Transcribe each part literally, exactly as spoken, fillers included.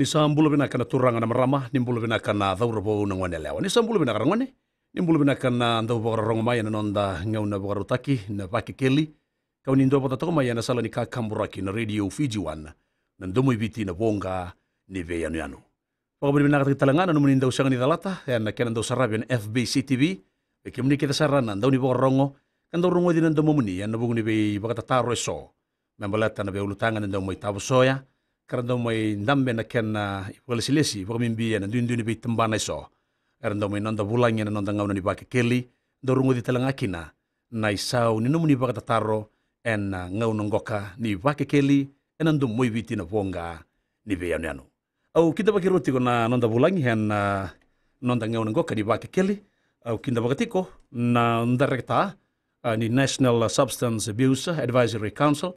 Ni sa bula vinaka na turaga na marama, ni bula vinaka na cauravou na gone yalewa. Ni sa bula vinaka na gone, ni bula vinaka na dau vakarorogo mai ena noda gauna vakarautaki na Vakekeli. Kau ni dua vata toka mai ena sala ni kakaburaki na Radio Fiji One, na Domo i Viti na voqa ni veiyanuyanu. Vakavinavinakataki tale ga na nomuni dau sega ni calata ena kena dau saravi ena F B C T V. Vei kemuni kece sara na dau ni vakarorogo ka dau rogoci na domomuni ena vuku ni veivakatataro eso me baleta na veiulutaga na dau mai tavosoya ka ra dau mai dabe na kena ivakalesilesi vakabibi ena duidui ni veitabana eso. Era dau mai noda vulagi ena noda gauna ni Vakekeli, dau rogoci tale ga kina na isau ni nomuni vakatataro ena gauna qoka ni Vakekeli ena Domo i Viti na voqa ni veiyanuyanu. Au kidavaki rau tiko na noda vulagi ena noda gauna qoka ni Vakekeli. Au kidavaka tiko na dareketa ni National Substance Abuse Advisory Council,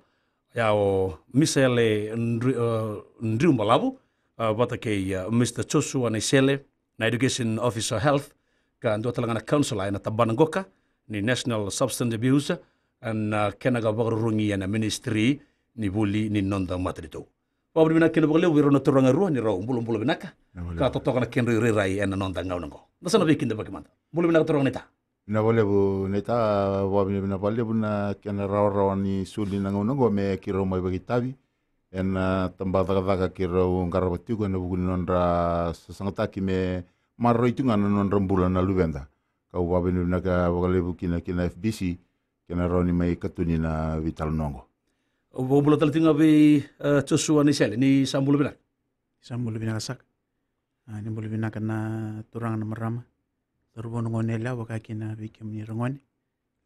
ya o Misele Ndri- Ndriu Balavu, vata kei Mr Joshua Naisele, na Education Officer Health, ka dua tale ga na councillor ena tabana qoka ni National Substance Abuse and kena ka vakarurugi ena ministry ni vuli ni noda matanitu. Vakavinavinaka kina vakalevu vei rau na turaga e rua ni rau bulabula vinaka ka totoka na kedrau irairai ena noda gauna oqo. Da sa na veikidavaki mada. Bula vinaka turaga naita. Vinaka vakalevu naita, vakavinavinaka vakalevu na kena rawarawa ni soli na gauna oqo me keirau mai vakaitavi ena tabacakacaka keirau qarava tiko ena vuku ni nodra sasagataki me maroroi tiko ga na nodra bula na luveda. Kau vakavinavinaka vakalevu kina kina F B C kena rawa ni mai katuni na veitalanoa oqo. Au vakabula tale tiko ga vei Joshua Naisele, ni sa bula vinaka. Sa bula vinaka saka. Ni bula vinaka na turaga na marama, cauravou na gone yalewa, vaka kina vei kemuni ra gone.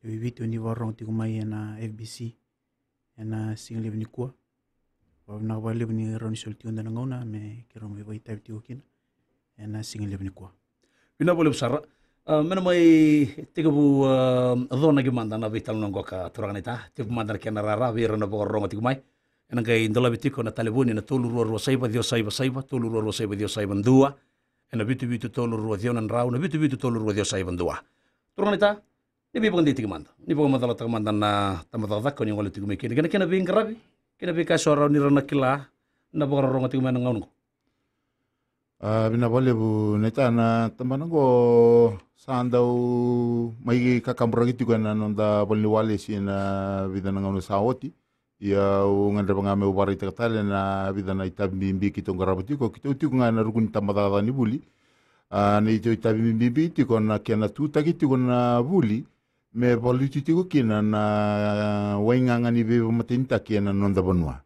Lewe i Viti oni vakarorogo tiko mai ena F B C ena siga levu nikua. Vakavinavinaka vakalevu ni rawa ni soli tiko dua na gauna me keirau mai vakaitavi tiko kina ena siga levu nikua. Vinaka vakalevu sara. Me na mai tekivu conaki mada na veitalanoa oqo ka turaga naita, tekivu mada na kena rara vei ira na vakarorogo tiko mai. Ena qai dolavi tiko na talevoni ena tolu rua rua saiva ciwa saiva saiva, tolu rua rua saiva ciwa saiva dua, ena vitu vitu tolu rua ciwa na drau, na vitu vitu tolu rua ciwa saiva dua. Turaga naita, ni veivakadeitaki mada, ni vakamacalataka mada na tabacakacaka oni gole tiko mai kina kei na kena veiqaravi kei na veika eso rawa ni ra na kila na vakarorogo tiko mai ena gauna oqo. Vinaka vakalevu naita, na tabana oqo sa dau mai kakaburaki tiko ena noda valeniwalesi ena vica na gauna sa oti. Ia au gadreva ga meu vakaraitaka tale na vica na itavi bibi keitou qarava tiko, keitou tiko ga ena ruku ni tabacakacaka ni vuli. Na itavi bibi tiko na kena tutaki tiko na vuli me valuti tiko kina na waigaga ni veivakamatenitaki ena noda vanua.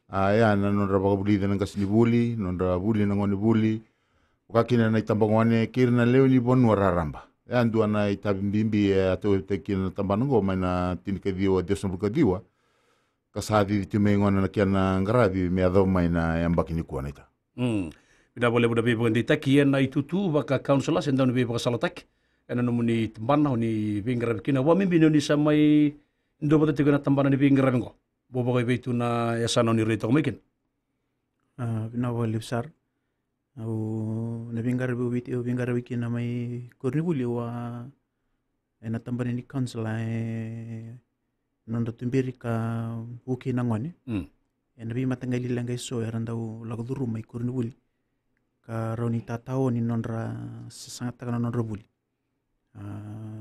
A ya na nodra vakavulici na qasenivuli, nodra vuli na gonevuli, vaka kina na itabagone kei ira na lewe ni vanua raraba. Ya dua na itavi bibi e a tauyavutaki kina na tabana oqo mai na tinikaciwa ciwasagavulu ka ciwa, ka sa cici tu mai gona na kena qaravi me yacova mai na yabaki nikua naita. Vinaka vakalevu na veivakadeitaki ena itutu vaka councillor se dau ni veivakasalataki ena nomuni tabana oni veiqaravi kina, vakabibi ni oni sa mai duavata tiko ena tabana ni veiqaravi oqo. Bau vakaevei tu na yasana oni rai toka mai kina? Vinaka vakalevu sara. Au na veiqaravi, au veiqaravi kina mai koronivuli, au a ena tabana ni council e nodra tuberi ka vukei na gone ena veimataqali leqa eso era dau lako curuma i koronivuli ka rawa ni tatao ni nodra sasagataka na nodra vuli.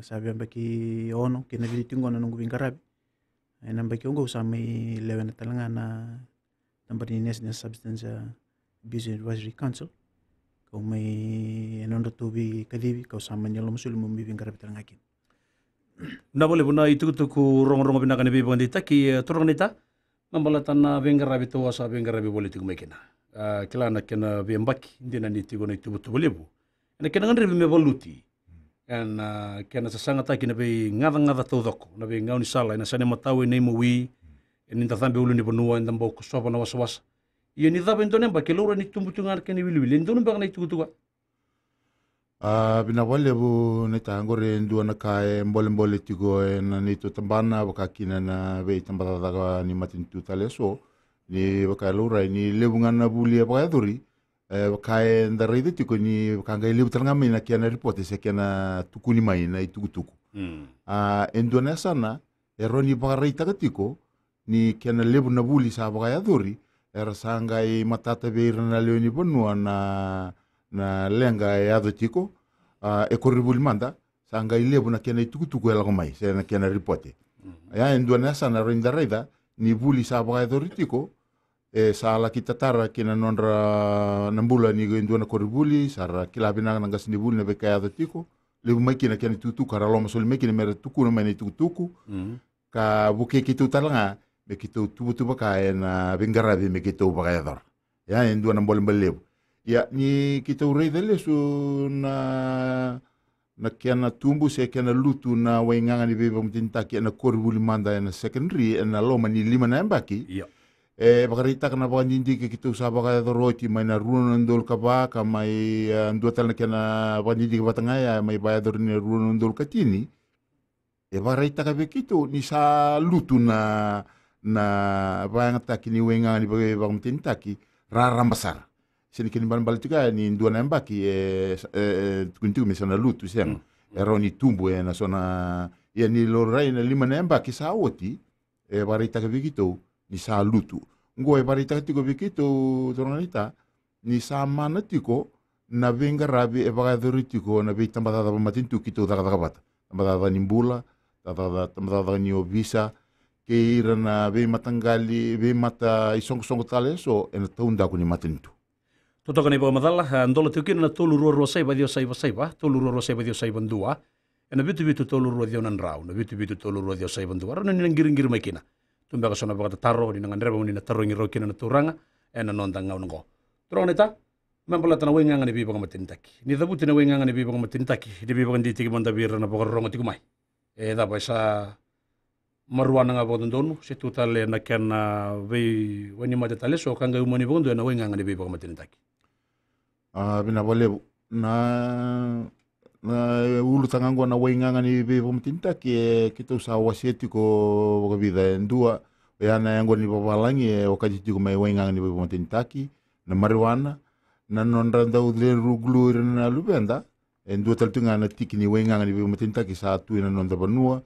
Sa via yabaki ono kei na vica tiko qo na noqu veiqaravi. Ena yabaki oqo au sa mai lewena tale ga na tabana ni National Substance Abuse Advisory Council. Kau mai ena nodratou veikacivi kau sa mani lomasoli meu mai veiqaravi tale ga kina. Vinaka vakalevu na itukutuku rogorogo vinaka ni veivakadeitaki, e turaga naita, na baleta na veiqaravi tou a sa veiqaravi voli tiko mai kina. A kila na kena veiyabaki dina ni tiko na ituvatuva levu ena kena gadrevi me valuti ena kena sasagataki na veigacagaca taucoko, na veigaunisala ena sena imatau, ena imawi, ena ni da cabe ulu ni vanua, eda bau kosova na wasawasa. Ia ni cava e dua na yabaki e laurai ni tubu tu ga na kena iwiliwili, e donu beka na itukutuku? A vinaka vakalevu naita, oqori e dua na ka e bolebole tiko ena neitou tabana, vaka kina na veitabacakacaka ni matanitu tale eso, ni vaka e laurai ni levu ga na vuli e vakayacori. E vaka eda raica tiko ni vaka qai levu tale ga mai na kena ripote se kena tukuni mai na itukutuku. A e dua na yasana e rawa ni vakaraitaka tiko ni kena levu na vuli sa vakayacori, era sa qai matata vei ira na lewe ni vanua na, na leqa e yaco tiko, a, e koronivuli mada, sa qai levu na kena itukutuku e lako mai, se na kena ripote. Mhm. Ia, e dua na yasana rawa ni da raica, ni vuli sa vakayacori tiko, e sa laki tatara ki na nodra na bula ni dua na koronivuli, sa ra kila vinaka na qasenivuli na veika e yaco tiko, levu mai kina kena itukutuku, ka ra loma soli mai kina me ra tukuna mai na itukutuku, mhm, ka vukei keitou tale ga, me keitou tuvatuva ka ena veiqaravi me keitou vakayacora. Ia, e dua na bolebole levu. Ia, ni keitou raica lesu na, na kena tubu se kena lutu na waigaga ni veivakamatenitaki ena koronivuli mada ena secondary, ena loma ni lima na yabaki. Io. E vakaraitaka na vakadidike keitou sa vakayacora oti mai na rua na udolu ka va, ka mai, e, dua tale na kena vakadidike vata ga ya, mai vakayacori ni rua na udolu ka tini. E vakaraitaka vei keitou ni sa lutu na, na vakayagataki ni waigaga ni vei-, vakamateinitaki raraba sara. Sega ni kena ibalebale tiko ya ni dua na yabaki e, e, e tukuni tiko me sa na lutu, sega. Mm. E rawa ni tubu ena so na, ia ni laurai na lima na yabaki sa oti, e vakaraitaka vei keitou ni sa lutu. Oqo e vakaraitaka tiko vei keitou, turaga naita, ni sa mana tiko na veiqaravi e vakayacori tiko na veitabacakacaka vakamatanitu keitou cakacaka vata. Tabacakacaka ni bula, tabacakacaka, tabacakacaka ni ovisa, kei ira na veimataqali, veimata isoqosoqo tale eso ena taudaku ni matanitu. Totoka na ivakamacala, a, dola tiko kina na tolu rua rua saiva ciwa saiva saiva, tolu rua rua saiva ciwa saiva dua, ena vitu vitu tolu rua ciwa na drau, na vitu vitu tolu rua ciwa saiva dua. Rawa ni na qiriqiri mai kina. Tu beka so na vakatataro ni na gadreva mo ni na tarogi rawa kina na turaga ena noda gauna oqo. Turaga naita, me baleta na waigaga ni veivakamatenitaki. Ni cavuti na waigaga ni veivakamatenitaki, ni veivakadidike mada vei ira na vakarorogo tiko mai. E cava, e sa marijuana ga vakadodonu, se tu tale na kena veiwainimate tale eso ka qai umani vakadua ena waigaga ni veivakamatenitaki? A, vinaka vakalevu. Na, na ulutaga oqo na waigaga ni veivakamatenitaki, e keitou sa wasea tiko vakavica, e dua, oya na yaqona ni vavalagi e okati tiko mai waigaga ni veivakamatenitaki, na marijuana, na nodra dau curu qulu ira na luveda, e dua tale tu ga na tiki ni waigaga ni veivakamatenitaki sa tu ena noda vanua,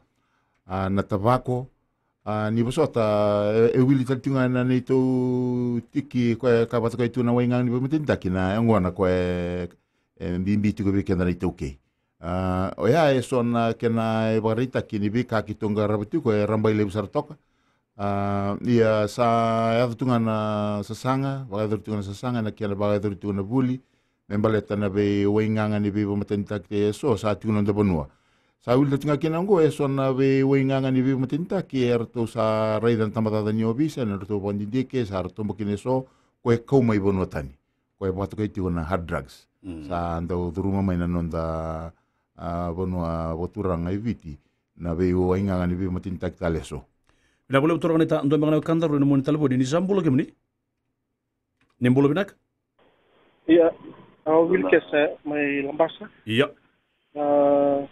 a, na tavako, a, ni vosota, e, e wili tale tu ga na neitou tiki koya ka vata koya tu na waigaga ni veivakamatenitaki, na yaqona koya e, e bibi tiko vei keda na iTaukei. A, oya e so na kena ivakaraitaki ni veika keitou qarava tiko e rabailevu sara toka. A, ia sa yaco tu ga na sasaga, vakayacori tu ga na sasaga, na kena vakayacori tu ga na vuli, me baleta na veiwaigaga ni veivakamatenitaki eso sa tiko ena noda vanua. Sa wili tu ga kina oqo e so na veiwaigaga ni veivakamatenitaki, e ratou sa raica na tabacakacaka ni ovisa, na ratou vakadidike, sa ratou baki na eso, koya e kau mai vanua tani. Koya e vakatokai tiko na hard drugs. Mm. Sa dau curuma mai na noda, a, vanua vakaturaga e Viti, na veiwaigaga ni veivakamatenitaki tale eso. Vinaka vakalevu turaga naita, dua beka na wekada, rua na nomuni talevoni, ni sa bula kemuni. Ni bula vinaka. Ia, au Wilkes, e, mai Labasa. Ia. A,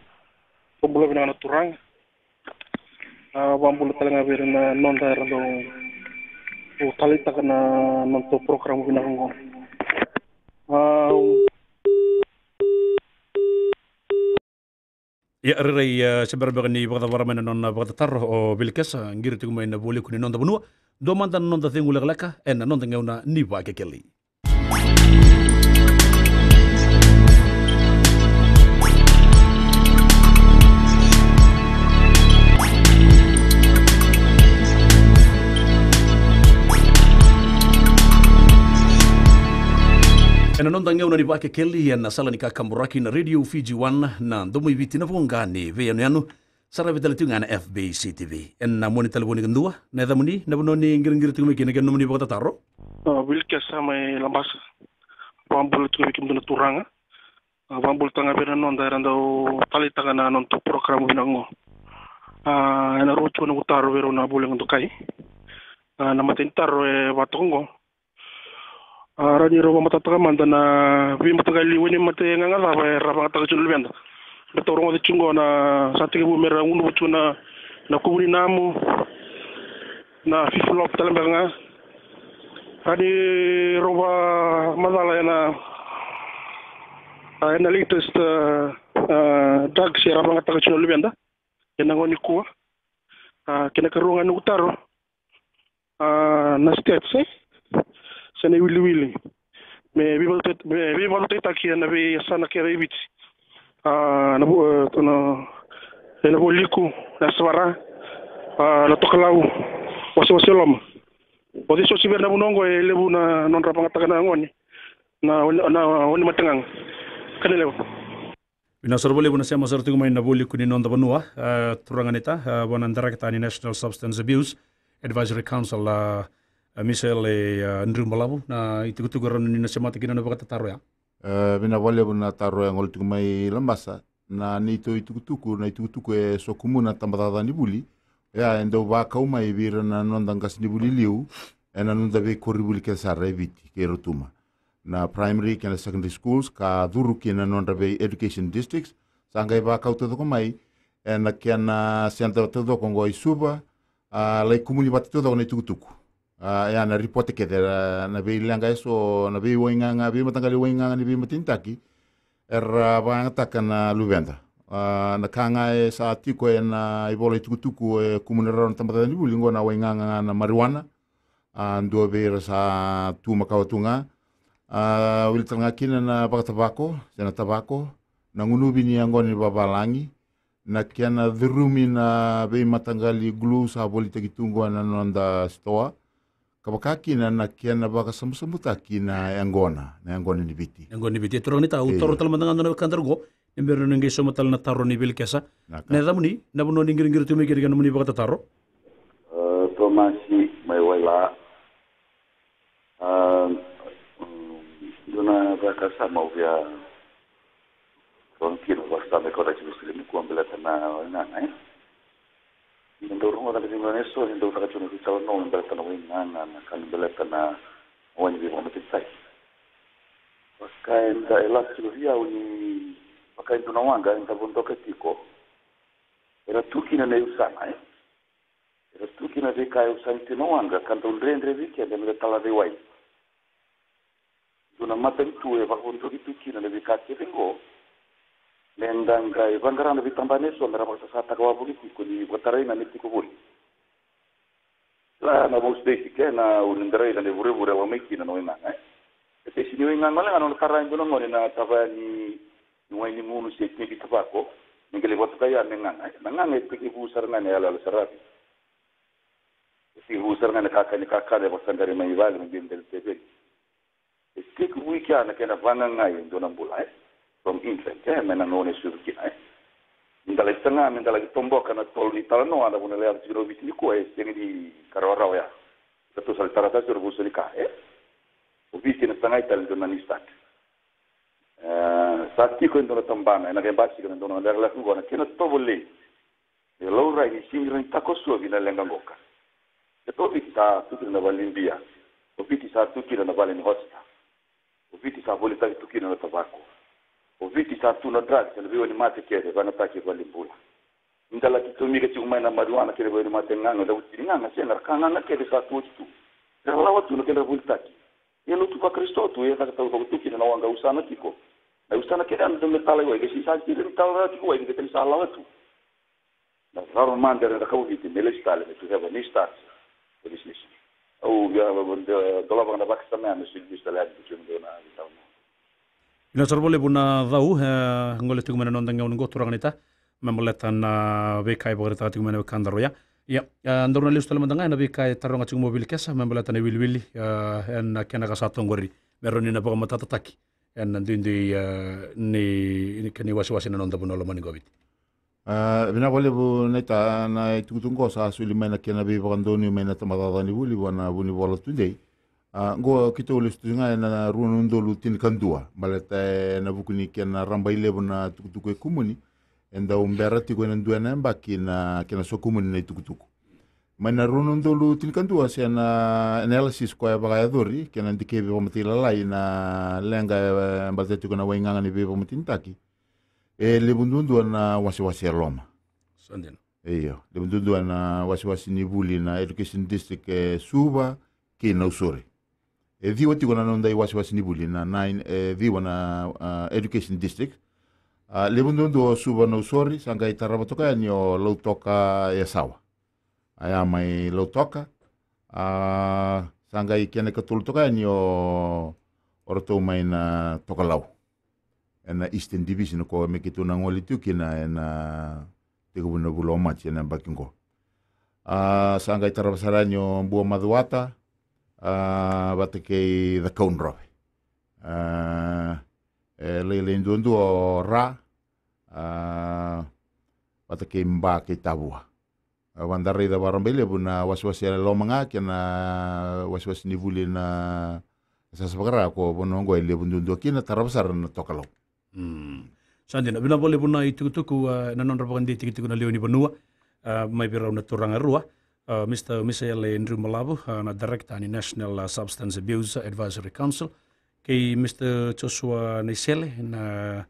bula vinaka na turaga. A, vakabula tale ga vei ira na noda era dau taleitaka na nodatou program vinaka oqo. A, Ia, rairai, e, se bera beka ni vakacavara mai na nona vakatataro o Wilkes, qiri tiko mai na vualiku ni noda vanua. Dua mada na noda cegu lekaleka ena noda gauna ni Vakekeli. Ena noda gauna ni Vakekeli ena sala ni kakaburaki na Radio Fiji One, na Domo i Viti, na voqa ni veiyanuyanu. Saravi tale tu ga na F B C T V. Ena nomuni talevoni kadua, na yacamuni, na vanua ni qiriqiri tiko mai kina kei na nomuni vakatataro. A, Wilkes mai Labasa. Vakabula tiko vei kemudou na turaga. A, vakabula tale ga vei ira na noda era dau taleitaka na nodatou program vinaka oqo. A, ena rua tiko noqu taro vei rau na vuli ga dokai. A, na imatai ni taro e vakatoka oqo. A, rawa ni rau vakamatatataka mada na veimataqali wainimate gaga cava era vakayagataka tiko na luveda. Ratou rogoca tiko oqo na sa tekivu mera gunuva tiko na, na kuvu ni namu, na fifi lop tale beka ga. Rawa ni rau vakamacala ena, a, ena latest, a, a, drugs era vakayagataka tiko na luveda ena gauna nikua. A, kena ikarua ga noqu taro. A, na stats, e? se na iwiliwili me veivakatau-, me veivakatautaki ena veiyasana kece e Viti. A, na vo-, e, na, e na Vualiku, na Yasavara, a, na Tokalau, Wasewase, Loma. O cei soti vei ira na vanua oqo e levu na nodra vagataka na gone na, na, na gone mate gaga. Ka ni levu. Vinaka sara vakalevu na sema sara tiko mai na Vualiku ni noda vanua, e, turaga naita, e, vua na darakita ni National Substance Abuse Advisory Council, a, a Michelle, e, a, Driubalavu, na itukutuku e rawa ni na semata kina na vakatataro ya. E, vinaka vakalevu na taro e gole tiko mai Labasa. Na neitou itukutuku, na itukutuku e sokumuna na tabacakacaka ni vuli, oya e dau vakau mai vei ira na noda qasenivuli liu ena noda veikoronivuli kece sara e Viti kei Rotuma, na primary kei na secondary schools, ka curu kina na nodra vei education districts. Sa qai vakau taucoko mai ena kena centre taucoko oqo i Suva, a, lai kumuni vata taucoko na itukutuku. A, ia na ripote kece, a, na veileqa eso, na veiwaigaga, veimataqali waigaga ni veimatenitaki era vakayagataka na luveda. A, na ka ga e sa tiko ena ivola itukutuku e kumuni rawa na tabacakacaka ni vuli, oqo na waigaga ga na marijuana, a, dua vei ira sa tu makawa tu ga. A, wili tale ga kina na vakatavako, se na tavako, na gunuvi ni yaqona ni vavalagi, na kena curumi na veimataqali glue sa volitaki tu oqo ena noda sitoa, ka vaka kina na kena vakasabusabutaki na yaqona, na yaqona ni Viti. Yaqona ni Viti. E turaga naita, au toro tale mada ga na wekada oqo, ni bera ni qai sauma tale na taro ni Velikesa. Na yacamuni, na vanua ni qiriqiri tu mai kina kei na nomuni vakatataro. E, Tomasi mai Waila. A, mm, dua na vakasama au via rogo kina, vakasama e kauta tiko sili nikua baleta na waigaga, e. Ni dau rogoca na veigauna eso, ni dau caka tiko na veitalanoa baleta na waigaga, na ka ni baleta na wai ni veivakamatenitaki. Vaka eda, e lako tiko vei au ni vaka e dua na waqa eda vodoka tiko, era tu kina na iusana, e. Era tu kina na veika e usani tu na waqa ka dau dredre vei keda me da tala cei wai. Dua na matanitu e vakavodoki tu kina na veika kece oqo, me da qai vaqara na veitabana eso me ra vakasasataka wavoki tiko ni vakatarai na me tiko voli. La na most basic, e, na uni da raica na ivurevure e lako mai kina na waigaga, e. E sega ni waigaga wale ga na nona tara e dua na gone na tavaya ni ni wai ni gunu se tibi tavako, me qai lai vakatokai ya me gaga, e. Na gaga e tekivu sara ga ena iyaloyalo saravi. E tekivu sara ga ena kakana ni kakana e vakasaqari mai vale me qai dali teveli. E tekivu i kea na kena vagagai e dua na bula, e. From infant, e, mai na gauna e sucu kina, e. Ni da lai saga me da lai toboka na tolo ni talanoa, na vuna e lai yaco tiko na Viti nikua, e sega ni ka rawarawa ya. Ka tou sa lai tara tale tiko na vusa ni ka, e. O Viti ena sagai tale e dua na New Start. E, sa tiko e dua na tabana ena qai basika na dua na lekaleka oqo, na kena tovolei me laurai ni sega ni rawa ni takosovi na leqa qoka. Keitou o Viti sa tu kina na vale ni bia. O Viti sa tu kina na vale ni hostel. O Viti sa volitaki tu kina na tavako. O Viti sa tu na drugs, na veiwai ni mate kece, vagataki e valenibula. Ni da laki tomika tiko mai na marijuana kei na veiwai ni mate gaga, na vuti ni gaga, sega, na ka gaga kece sa tu oti tu. Era lawa tu na kedra volitaki. Ia lotu vaKarisito tu, ia caka taucoko tu kina na waqa usana tiko. Na usana kece ya me tala i wai, ke si sa kila ni tala tiko wai, ni ke tani sa lawa tu. Na raro mada era na kauviti, me lesu tale, me tu heva, ni start. Ko ni sisi. Au, via, dolava na vakasama ya, me sili lesu tale, adi, tu kina na, na, na. Ina sara vakalevu na cau, e, gole tiko mai na noda gauna oqo, turaga naita, me baleta na veika e vakaraitaka tiko mai na wekada oya. Ia, e, daru na lesu tale mada ga ena veika e taroga tiko mai o Velikesa, me baleta na iwiliwili, e, ena kena ka sa tu oqori. Me rawa ni na vakamatatataki ena duidui, e, ni, ni kena iwasewase na noda vanua lomani qo o Viti. A, vinaka vakalevu naita, na itukutuku oqo sa soli mai na kena veivakadonui mai na tabacakacaka ni vuli vua na vunivola tudei. A, oqo keitou lesu tu ga ena rua na udolu tinikadua, baleta ena vuku ni kena rabailevu na tukutuku e kumuni, e dau bera tiko ena dua na yabaki na kena sokumuni na itukutuku. Mai na rua na udolu tinikadua se na analysis koya e vakayacori, kena dikevi vakamatailalai na leqa e baleta tiko na waigaga ni veivakamatenitaki. E levu duadua na wasewase e loma. Sa dina. Io, levu duadua na wasewase ni vuli na education district e Suva kei Nausori. E ciwa tiko na noda iwasewase ni vuli na nine, e ciwa na, a, education district. A, levu duadua o Suva, Nausori, sa qai tarava toka yani o Lautoka, Yasawa. A ya mai Lautoka. A, Sa qai kena ikatolu toka yani o, o ratou mai na Tokalau ena Eastern Division, ko me keitou na gole tu kina ena tekivu na vula o Maji ena yabaki qo. A, sa qai tarava sara yani o Bua Macuata, a, vata kei Cakaudrove. A, e lailai duadua o Ra, a, vata kei Ba kei Tavua. A, vaka da raica vakarau beka levu na wasewase e loma ga kei na wasewase ni vuli na sasa vakara ko vanua oqo e levu duadua kina, tarava sara na Tokalau. Mm. Sa dina, vinaka vakalevu na itukutuku, a, na nodra vakadeitaki tiko na lewe ni vanua, a, mai vei rau na turaga rua, a, Mr Misaele Driumalavu, a, na director ni National, a, Substance Abuse Advisory Council, kei Mr Joshua Naisele, na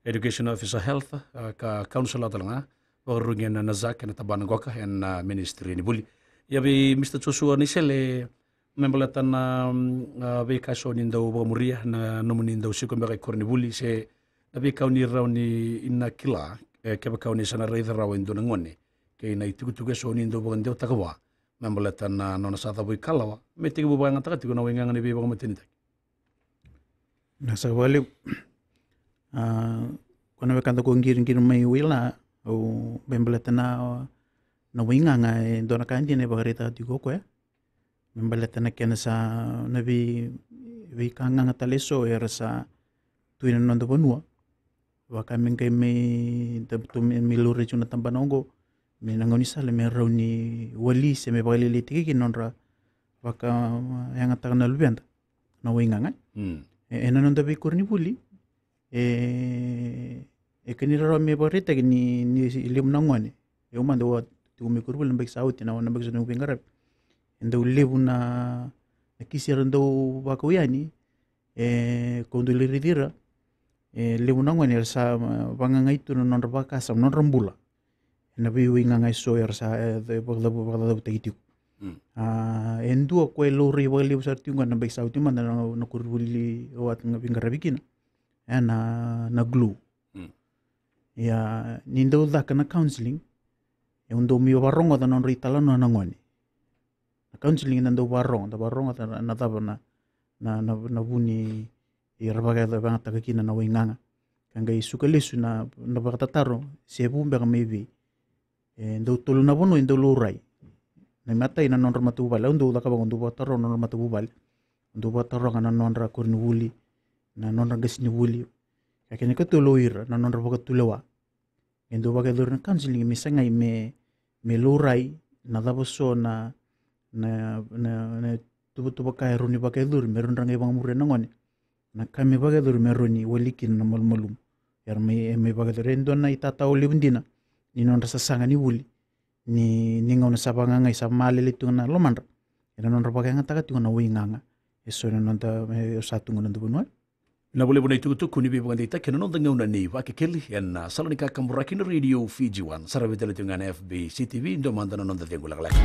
education officer health, a, ka counsellor tale ga, vakarurugi ena, na NASAC, ena tabana qoka ena, a, ministry ni vuli. Ia vei Mr Joshua Naisele, me baleta na, mm, a, veika eso ni dau vakamuria, na nomuni dau siko beka i koronivuli, se na veika oni rawa ni na kila, e, kevaka oni sa na raica rawa e dua na gone kei na itukutuku eso oni dau vakadewataka vua me baleta na nona sa cavu ikalawa, me tekivu vakayagataka tiko na waigaga ni veivakamatenitaki. Na sa vakalevu. A, ko na wekada ko qiriqiri mai Waila, au me baleta na, na waigaga e dua na ka dina e vakaraitaka tiko o koya. Me baleta na kena sa na vei, veika gaga tale eso era sa tu ena noda vanua. Vaka me qai me, da tu me, me laurai tiko na tabana oqo, me na gaunisala me rawa ni wali se me vakalailaitaki kina nodra vakayagataka na luveda na waigaga. Mm. E, ena noda veikoronivuli, e, e kena irarawa me vakaraitaki ni, ni levu na gone. Au mada au a tiko mai koronivuli na yabaki sa oti, na, na yabaki sa noqu veiqaravi. E dau levu na, na kisi era dau vakau yani, e, ko dau lai raici ira, e, levu na gone era sa, a, vagagai tu na nodra vakasama, nodra bula ena veiwaigaga eso era sa, e, vakacavu, vakacavutaki tiko. Mm. A, e dua ko e laurai vakalevu sara tiko ga na yabaki sa oti mada na, na koronivuli au a veiqaravi kina. E na, na Glow. Mm. Ia, ni dau caka na counselling, e dau mai vakarogoca na nodra italanoa na gone. Na counselling na dau vakarogo, da vakarogoca na, na cava na, na, na, na vu ni era vakayagataka kina na waigaga. Ka qai suka lesu na, na vakatataro, se vu beka mai vei. E dau tolu na vanua e dau laurai. Na imatai na nodra matavuvale, au dau cakava, au dau vakataroga na nodra matavuvale. Au dau vakataroga na nodra koronivuli, na nodra qasenivuli. Ka kena ikatolu o ira, na nodra vakatulewa. E dau vakayacori na counselling me sagai me, me laurai na cava so na, na, na, na tuvatuva ka e rawa ni vakayacori me rawa ni ra qai vakamuria na gone. Na ka me vakayacori me rawa ni wali kina na malumalumu. Era mai, e mai vakayacori e dua na itatau levu dina ni nodra sasaga ni vuli. Ni, ni gauna sa vagagai, sa malele tu ga na lomadra, ena nodra vakayagataka tiko na waigaga eso na noda, e, sa tu ga na noda vanua. Na vakalevu na itukutuku ni veivakadeitaki ena noda gauna ni Vakekeli ena sala ni kakaburaki na Radio Fiji One. Saravi tale tiko ga na F B C T V, dua mada na noda cegu lekaleka.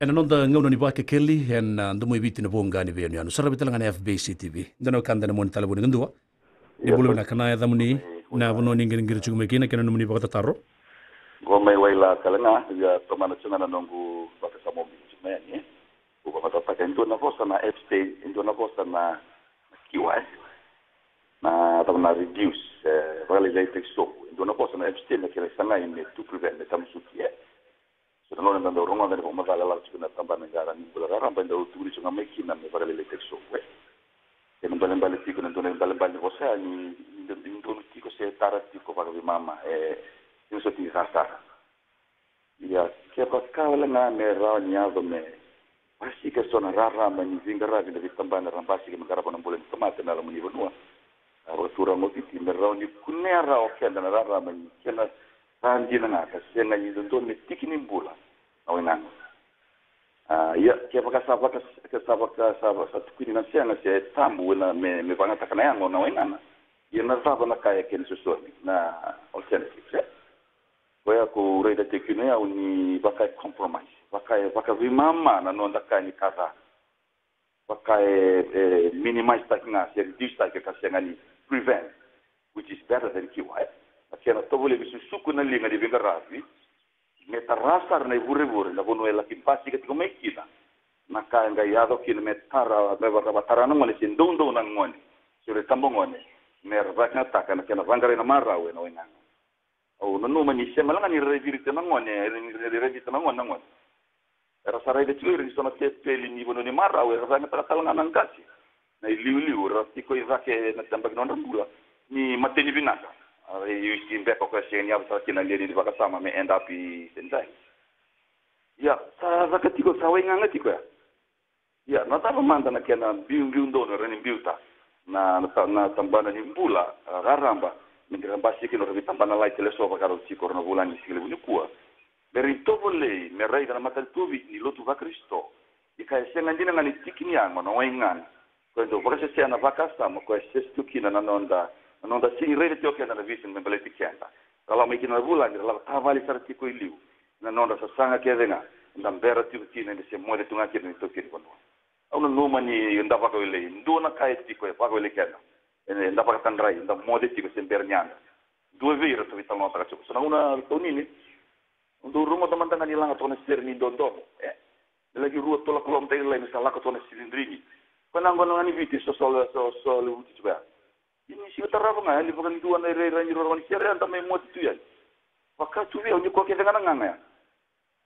Ena noda gauna ni Vakekeli ena, a, Domoiviti na Voqa ni Veiyanuyanu. Saravi tale ga na F B C T V. Dua na wekada ena moni talevoni kadua. Ni bula vinaka, na yacamuni, na vanua ni qiriqiri tiko mai kina kei na nomuni vakatataro. Qo mai Waila tale ga, ia tomana tiko ga na noqu vakasama bibi tiko mai yani, e. Au vakatataka e dua na vosa na abstain, e dua na vosa na, na cure, e. Na cava na reduce, e, vakalailaitaki sobu. E dua na vosa na abstain na kena sagai me to prevent, me tamusuki, e. So na gauna eda dau rogoca ni vakamacala lala tiko na tabana ni qara ni bula raraba, e dau tukuni tiko ga mai kina me vakalailaitaki sobu, e. Kena ibalebale tiko, na dua na ibalebale ni vosa ya ni, ni, ni donu tiko se tara tiko vakaveimama, e, ni soti ni sasara. Ia, kevaka wale ga me rawa ni yaco me basika eso na rarama ni veiqaravi na veitabana era basika me qarava na bula ni tamata ena loma ni vanua, a, vakaturaga o Viti, me rawa ni kunea rawa o keda na rarama ni kena sa dina ga ka sega ni dodonu me tiki ni bula na waigaga. A, ia, kevaka sa vaka, ke sa vaka, sa va, sa tukuni na sega se tabu ena me, me vagataka na yago na waigaga, ia na cava na ka e kena sosoli, na alternatives, e? Koya ko raica tiko kina o yau ni vaka e compromise, vaka e vakaveimama na noda ka ni ka ca. vaka e, e minimize taki ga se reduce taki ka sega ni prevent, which is better than cure, e. Na kena tovolei me susuku na liga ni veiqaravi me tara sara na ivurevure na vanua e laki basika tiko mai kina. Na ka e qai yaco kina me tara, me vaka, vakatara na gone se doudou na gone se ira tabagone me ra vakayagataka na kena vaqarai na marau ena waigaga. Au nanuma ni sega wale ga ni raici ira na gone, ni raici ira na gone na gone. Era sa raica tiko ira ni so na tepeli ni vanua ni marau era vakayagataka tale ga na qase. Na iliuliu era tiko i cake na tabaki nodra bula ni mateni vinaka. A, e isi beka o koya sega ni yaco sara kina na lewe ni vakasama me end up i Sendai. Ia, sa caka tiko, sa waigaga tiko ya. Ia, na cava mada na kena biubiu donu e rawa ni biuta na, na, ta- na tabana ni bula, a, raraba, me ra basika kina o ira veitabana lai tale eso vakarau tiko o ira na vulagi ni siga levu nikua. Me ra itovolei me raica na matanitu Viti ni lotu vaKarisito ni ka e sega dina ga ni tiki ni yago na waigaga. Koya e dau vakasesea na vakasama koya e sese tu kina na noda, na noda sega ni raica tiko keda na vision me baleti keda. Ra lako mai kina na vulagi, ra lako tavale sara tiko i liu. Na nodra sasaga kece ga eda bera tiko kina, eda se moce tu ga kina ni taukei ni vanua. Au nanuma ni da vakawelei, dua na ka e tiko e vakawelei keda. Eda vakatadrai, eda moce tiko se bera ni yada. Dua vei ira tou veitalanoataka tiko. So na gauna tou nini, dou rogoca mada ga ni laga toka na sere ni dodomo, e? Me laki rua, tolu na kaloko mada i lai me sa lako toka na silidrigi. Koya na gona ga ni Viti, so, so, so, so, levu tiko ya. Ia ni sega tarava ga, e yali vakadua na irairai ni rorogo ni sere, eda mai moce tu yani. Vaka tu vei au ni koya kece ga na gaga ya.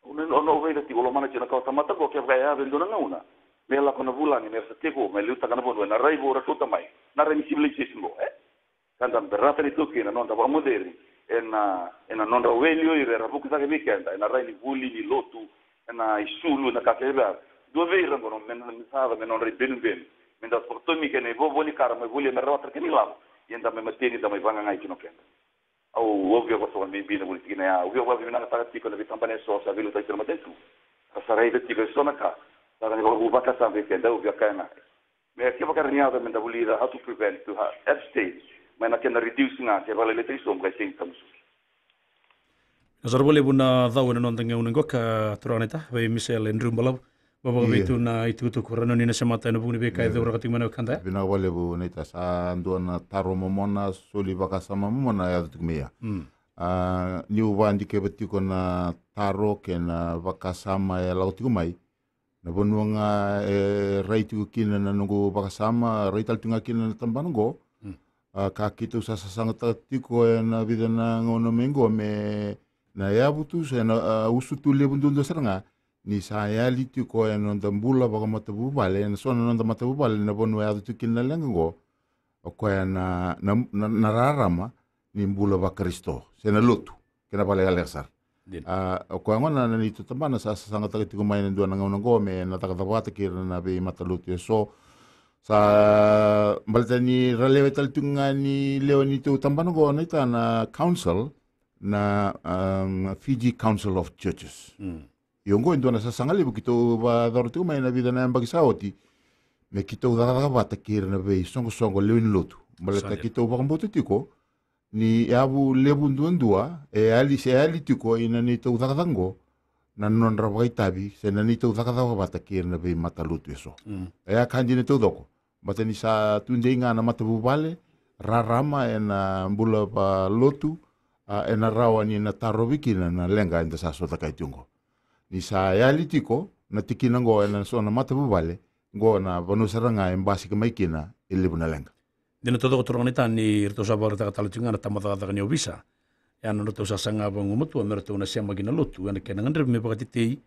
Au na, au na raica tiko, au lomana tiko na kawatamata qo, kevaka e yaco e dua na gauna me lako na vulagi, me ra sa take over, me liutaka na vanua ena rai vou ra kauta mai, na rai ni civilization qo, e? Ka da berata ni taukei na noda vakamocevi ena, ena nodra weli o ira era vuku cake vei keda, ena rai ni vuli, ni lotu, ena isulu, ena ka kece vei ira. Dua vei ira qo me, me cava me nodra ibenubenu, me da vakatomi kena ivovo ni kara, me volia me rawata kena ilavo, ia da mai mateni, da mai vagagai kina o keda. Au, au via vosa vakabibi na vuli tikina ya, au via vakavinavinakataka tiko na veitabana eso sa veiliutaki tiko na matanitu. Ka sa raica tiko eso na ka, sa ka ni vakavuvaka sa vei keda, au via kaya ga. Me kevaka era ni yaco me da vulica how to prevent, to ha- abstain mai na kena reduce ga, ke vakalailai tale eso, me ka sega ni tamusuki. Na sara vakalevu na cau ena noda gauna qo ka turaga naita, vei Michelle Andrew Balavu. Vavakaveitu na itukutuku, ra noni na semata ena vuku ni veika e cauraka tiko mai na wekada ya. Vinaka vakalevu naita, sa dua na taro momona, soli vakasama momona yaco tiko mai ya. Mm. A, niu vakadikeva tiko na taro kei na vakasama e lako tiko mai, na vanua ga e rai tiko kina na noqu vakasama, rai tale tiko ga kina na tabana qo. Mm. A, ka keitou sa sasagataka tiko ena vica na gauna mai qo me na yavutu se na, a, usutu levu duadua sara ga ni sa yali tiko ena noda bula vakamatavuvale, ena so na noda matavuvale, na vanua e yaco tiko kina na leqa qo. O koya na, na, na, na rarama ni bula vaKarisito se na lotu kei na vakalekaleka sara. Dina. A, o koya gona na neitou tabana sa sasagataka tiko mai na dua na gauna qo me na cakacaka vata kei ira na veimatalotu eso. Sa baleta ni ra lewe tale tiko ga ni lewe neitou tabana qo naita na council, na, um, Fiji Council of Churches. Mm. Io, qo e dua na sasaga levu keitou vakayacora tiko mai na vica na yabaki sa oti, me keitou cakacaka vata kei ira na veisoqosoqo lewe ni lotu. Baleta keitou vakabauta tiko ni yavu levu duadua e yali, se yali tiko ina neitou cakacaka qo, na nodra vakaitavi se na neitou cakacaka vata kei ira na veimatalotu eso. Mm. E a ka dina taucoko. Baleta ni sa tudei ga na matavuvale, rarama ena bula valotu, a, ena rawa ni na tarovi kina na leqa eda sa sota kai tiko qo. Ni sa yali tiko na tikina qo ena so na matavuvale, qo na vanua sara ga e basika mai kina e levu na leqa. Dina taucoko turaga naita ni ratou sa vakaraitaka tale tiko ga na tabacakacaka ni ovisa. Ia na nodratou sasaga vagumatua me ratou na sema ki na lotu ena kena gadrevi me vakatetei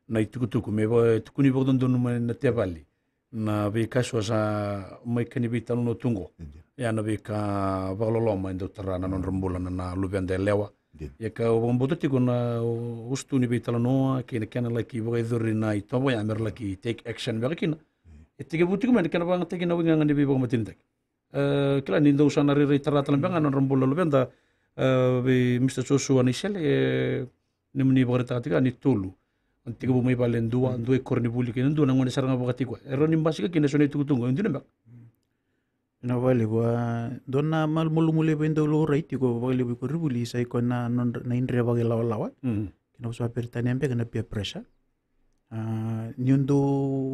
na itukutuku, me vakatukuni vakadodonu mai na tevali na veika eso sa mai kani veitalanoa tu qo. Ia na veika vakaloloma e dau tara na nodra bula na, na luveda yalewa. Ia ka au vakabauta tiko na usutu ni veitalanoa kei na kena laki vakayacori na itovo ya me ra laki take action beka kina. E tekivu tiko mai na kena vakayagataki na waigaga ni veivakamatenitaki. E, kila ni dou sa na rairai tara tale beka ga na nodra bula na luveda, e, vei Mr Joshua Naisele, e, nomuni vakaraitaka tiko ni tolu. Tekivu mai vale dua, dua i koronivuli kei na dua na gone sara ga vakatiko. E rawa ni basika kina eso na itukutuku, e dina beka. Na vakalevu, a, dua na malumalumu levu e dau laurai tiko vakalevu i koronivuli sa i koya na nodra, na idre vakailawalawa. Mm. Kei na vosa vakaperitania beka na peer pressure. A, niu dau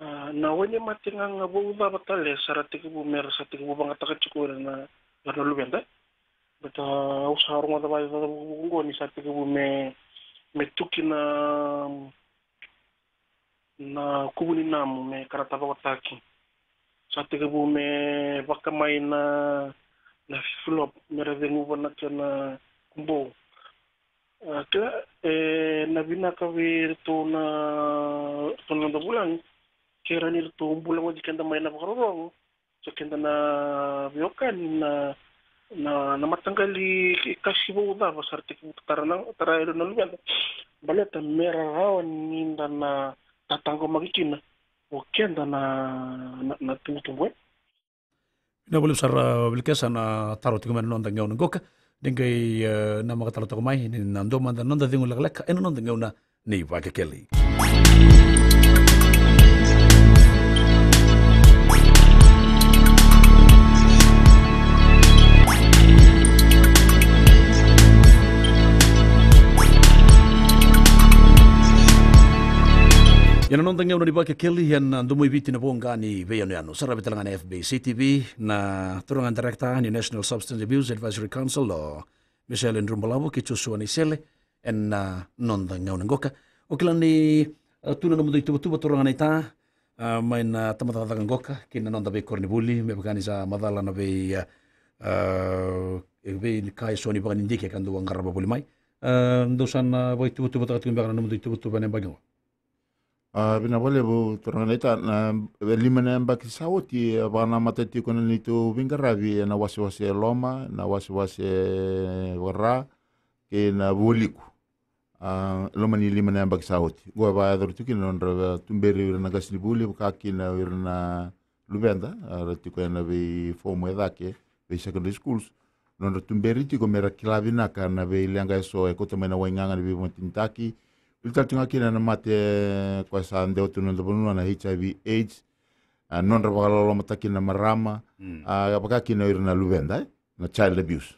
A, na wainimate gaga vou cava tale sa ra tekivu me ra sa tekivu vagataka tiko ira na, ira na luveda. Baleta au sa rogoca vakacaca vukuvuku qo ni sa tekivu me, me tuki na, na kuvu ni namu me karata vakataki. Sa tekivu me vaka mai na, na flop me ra ceguva na kena kubou. A, kila, e, na vinaka vei iratou na, iratou na noda vulagi. Kei ira ni ratou bula godi keda mai na vakarorogo. So keda na veiwekani na, na, na mataqali kasi vou cava sa ra tekivu tara na, tara ira na luveda. Baleta me ra rawa ni da na tataqomaki kina o keda na, na, na tubutubu, e. Vinaka vakalevu sara, a, Vilikesa, na taro tiko mai na noda gauna qoka. Ni qai, e, namaka tale toka mai ni na dua mada na noda cegu lekaleka ena noda gauna ni Vakekeli. Noda gauna ni Vakekeli ena Domoiviti, na voqa ni veiyanuyanu. Saravi tale ga na F B C T V na turaga director ni National Substance Abuse Advisory Council, o Michelle Andrew Balavu kei Joshua Naisele ena noda gauna qoka. O kila ni, a, tu na nomudou ituvatuva, turaga naita, a, mai na tabacakacaka qoka kei na noda veikoronivuli, me vaka ni sa macala na vei, a, a, e vei ni ka eso ni vakanidike ka dou a qarava voli mai. A, dou sa na vakaituvatuvacaka tiko beka na nomudou ituvatuva ena yabaki qo? A, vinaka vakalevu turaga naita. Na, e lima na yabaki sa oti, e vakanamata tiko na neitou veiqaravi ena wasewase e loma, na wasewase e vaka-Ra, kei na vualiku. A, loma ni lima na yabaki sa oti. Qo e vakayacori tiko kina na nodra tuberi o ira na qasenivuli, vaka kina o ira na luveda, a, ra tiko ena veifomu e cake, vei secondary schools. Nodra tuberi tiko me ra kila vinaka na veileqa eso e kauta mai na waigaga ni veivakatinitaki. Vuli tale tiko ga kina na mate koya sa dewa tu na noda vanua, na H I V AIDS. A, nodra vakalolomataki na marama. Mm. A, vaka kina o ira na luveda, e? Na child abuse.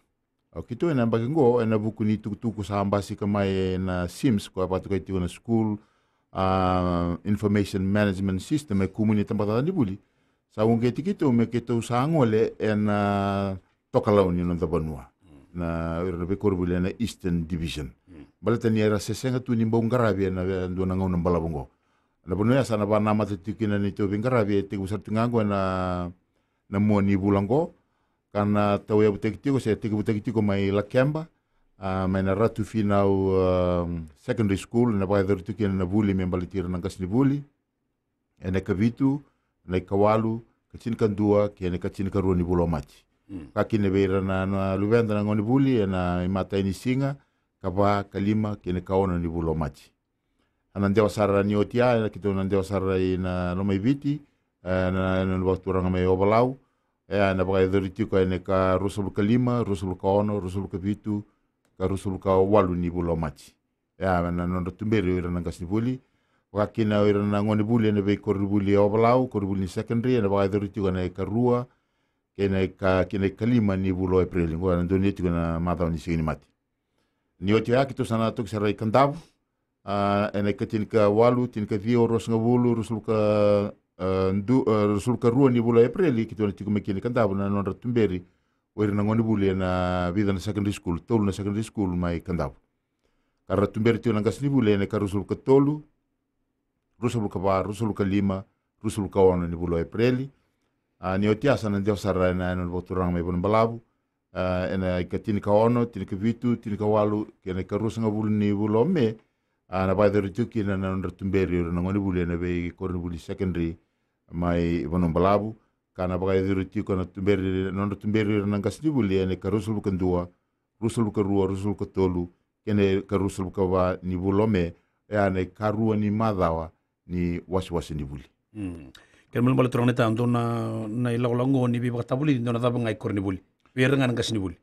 O keitou ena yabaki qo, ena vuku ni tukutuku sa basika mai ena SIMS, koya vakatokai tiko na School, a, Information Management System, e kumuni tabacakacaka ni vuli. Sa uqeti keitou me keitou sa gole ena tokalau ni noda vanua. Mm. Na, ira na veikoronivuli ena Eastern Division. Mm. Baleta ni era se sega tu ni bau qaravi ena dua na gauna balavu qo. Na vanua ya sa na vakanamata tiko kina na neitou veiqaravi, e tekivu sara tiko ga qo ena, na mua ni vula qo. Ka na tauyavutaki tiko, se tekivutaki tiko mai Lakeba, a, mai na Ratu Finau, a, Secondary School, na vakayacori tiko kina na vuli me baleti ira na qasenivuli. Ena ikavitu, na ikawalu, ka tinikadua, kei na ikatinikarua ni vula o Maji. Mm. Ka kina vei ira na, na luveda na gonevuli, ena imatai ni siga, kava, kalima, kei na ikaono ni vula o Maji. A na dewa sara ni oti ya, ena keitou na dewa sara ina Lomaiviti, ena, ena vakaturaga mai Ovalau, e, ena vakayacori tiko ena ikaruasagavulu kalima, ruasagavulu kaono, ruasagavulu kavitu, ka ruasagavulu kawalu ni vula o Maji. Ia, na nodra tuberi o ira na qasenivuli. Vaka kina o ira na gonevuli ena veikoronivuli e Ovalau, koronivuli ni secondary, ena vakayacori tiko ena ikarua, kei na ika, kei na ikalima ni vula o Epereli. Qo ena donuya tiko na macawa ni Siganimate. Ni oti oya keitou sa na toki sara i Kadavu, a, ena ikatinikawalu, tinikaciwa, ruasagavulu, ruasagavulu ka, a, du, a, ruasagavulu karua ni vula o Epereli, keitou na tiko mai kina i Kadavu na nodra tuberi o ira na gonevuli ena vica na secondary school, tolu na secondary school mai Kadavu. Ka ra tuberi tiko na qasenivuli ena ikaruasagavulu katolu, ruasagavulu kava, ruasagavulu kalima, ruasagavulu kaono ni vula o Epereli. A, ni oti ya sa na dewa sara ena, ena vakaturaga mai Vanuabalavu, a, ena ikatinikaono, tinikavitu, tinikawalu, kei na ikaruasagavulu ni vula o Me, a, na vakayacori tiko kina na nodra tuberi o ira na gonevuli ena veikoronivuli secondary mai Vanuabalavu, ka na vakayacori tiko na tuberi, nodra tuberi o ira na qasenivuli ena ikaruasagavulu kadua, ruasagavulu karua, ruasagavulu katolu, kei na ikaruasagavulu kava ni vula o Me, e a na ikarua ni macawa ni wasewase ni vuli. Mm. Kena ibalebale turaga naita, dua na, na ilakolako qo ni veivakatavulici, dua na cava ga i koronivuli. Vei ira ga na qasenivuli.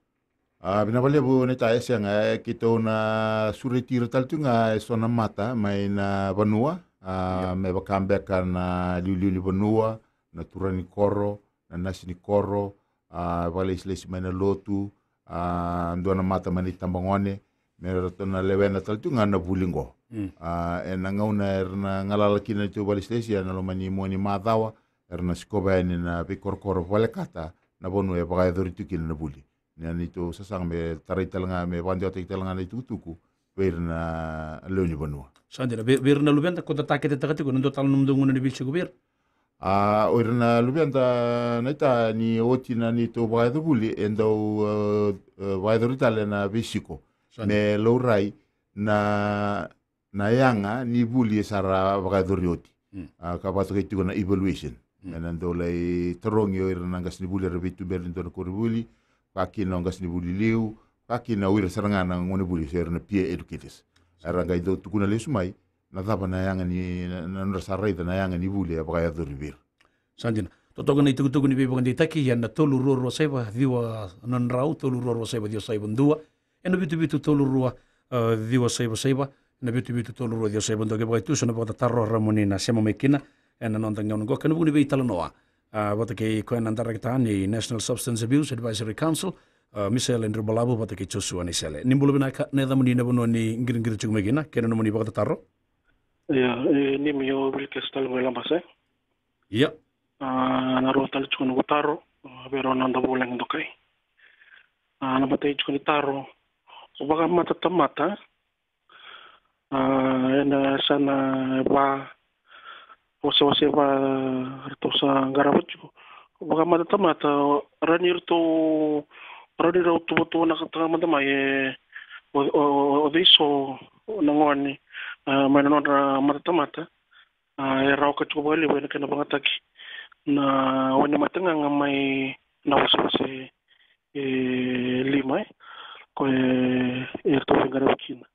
A, vinaka vakalevu naita, e sega, e, keitou na sureti ira tale tu ga eso na mata mai na vanua, a, ia, me vaka beka na liuliu ni vanua, na turaga ni koro, na nasi ni koro, a, vakalesilesi mai na lotu, a, dua na mata mai na itabagone, me ratou na lewena tale tu ga na vuli qo. Mm. A, ena gauna era na galala kina na neitou vakalesilesi, ena loma ni mua ni macawa, era na sikova yani na veikorokoro volekata na vanua e vakayacori tu kina na vuli. Na neitou sasaga me tarai tale ga, me vakadewataki tale ga na itukutuku vei ira na lewe ni vanua. Sa dina, vei, vei ira na luveda, ko da taketetaka tiko, na dua tale na nomudou gauna ni veisiko vei ira? A, o ira na luveda naita, ni oti na neitou vakayaco vuli, e dau, e, e, vakayacori tale na veisiko. Sa dina. Me laurai na na yaga ni vuli e sa ra vakayacori oti. Mm. A, ka vakatokai tiko na evaluation. Mm. Ena dau lai tarogi o ira na qasenivuli era veituberi ni dua na koronivuli, vaka kina o qasenivuli liu, vaka kina o ira sara ga na gonevuli se o ira na peer educators. Era qai dau tukuna lesu mai na cava na yaga ni, na, na nodra sa raica na yaga ni vuli e vakayacori vei ira. Sa dina. Totoka na itukutuku ni veivakadeitaki, ena tolu rua rua saiva ciwa na drau, tolu rua rua saiva ciwa saiva dua, ena vitu vitu tolu rua, e, ciwa saiva saiva, ena vitu vitu tolu rua ciwa saiva dua. Kevaka e tu eso na vakatataro, rawa mo ni na sema mai kina ena noda gauna qo ena vuku ni veitalanoa, e, vata kei koya na director ni National Substance Abuse Advisory Council, e, Michelle Andrew Balavu, vata kei Joshua Naisele. Ni bula vinaka, na yacamuni, na vanua ni qiriqiri tiko mai kina, kei na nomuni vakatataro. Ia, e, Nimi, o Wilkes tale mai Labasa. Ia. A, na rua tale tiko noqu taro, a, vei rau na noda vulagi dokai. A, na matai tiko ni taro, o vakamatatamata, a, ena yasana va, wasewase va ratou sa qarava tiko. O vakamatatamata, o, rawa ni ratou, rawa ni rau tuvatuvanakataka mada mai, e, o, o, o, o cei so na gone, a, mai na nodra matatamata, a, e rawa ka tiko vakalevu ena kena vagataki na wai ni mataqaqa mai na wasewase e lima, e, ko e, e ratou veiqaravi kina.